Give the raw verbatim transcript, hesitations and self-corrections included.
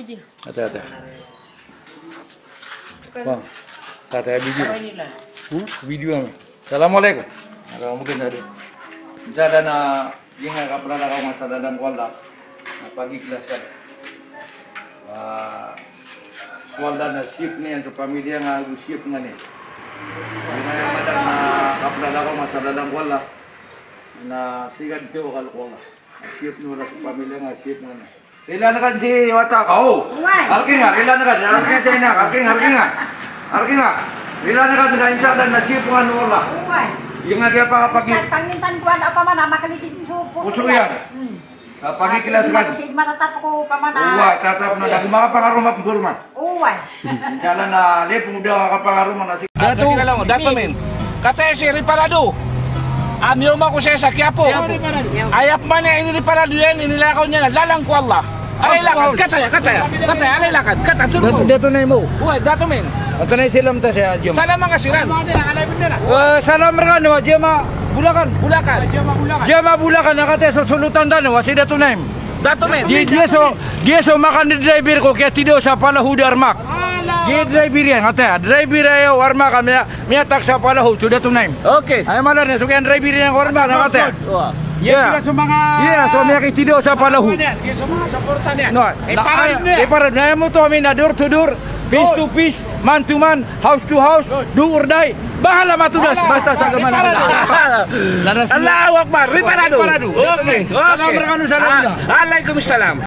Ata, ata. Ba, ata, ata, video. Hmm? Video ami. Assalamu alaikum. Ala, mungkin ada. Insha Allah na, giyangkai a kaplala ko, masa lalan ko Allah. Na pagiklas ka. Ah, so Allah na siyap niyan so pamilya nga, ago siyap nga niyan. Giyangkai a madakl a kaplala ko, masa lalan ko Allah. Na sii ka di tawakal ko Allah. Siyap niyan so pamilya nga, siyap niyan. Rila ngka si wata ka, o. Oway. Alki nga, rila ngka, alki nga, alki nga, alki nga. Alki nga. Rila ngka, na insha Allah na siyap ngka o Allah. Oway. Giyangkai a pagik- Pangintan ko a opama na makalidin so poso iyan. Poso iyan. Hmm. Sa pagiklas ka. Sii matatap ko opama na. Oway, tatap na, da ko makapangaroma pn ko roma. Oway. Insha Allah na lipong da ka kapangaroma na si Dato. Dato men. Kataya si Reparado. A miyoma ko saya sa Quiapo. Aya pman iyan i Reparado iyan, inilakaw niyan a lalan ko Allah. Ala i lakad, kataya, kataya. Kataya, ala i lakad, kataya, turun. Dato, Dato Naim o. Oway, Dato men. Antonaa i salam ta saya, Jema? Salam angka siran. Eh, salam rkano a Jema Bulacan. Bulacan. Jema Bulacan, a kataya so solotan tano a si Dato Naim. Dato men. Giya, giya so, giya so makandidriver ko, kiyatidaw sa Palahod a Armak. Giya driver iyan, kataya, driver aya o Armak a miya, miyatag sa Palahod, so Dato Naim. Okay. Aya maana niyan, so kiyadriver iyan ko Armak, na kataya. Oway. Giya, giya so manga, giya so miyakitidaw sa Palahod. Giya so manga suporta niyan. No, Reparado na, aya moto ami na door to door, face to face, man to man, house to house, do or die. Bahala matodas, basta sa agama na. Reparado. Allahu Akbar, Reparado. Reparado. Okay, okay. Salam rkano, salam. Ah, alaikum salam.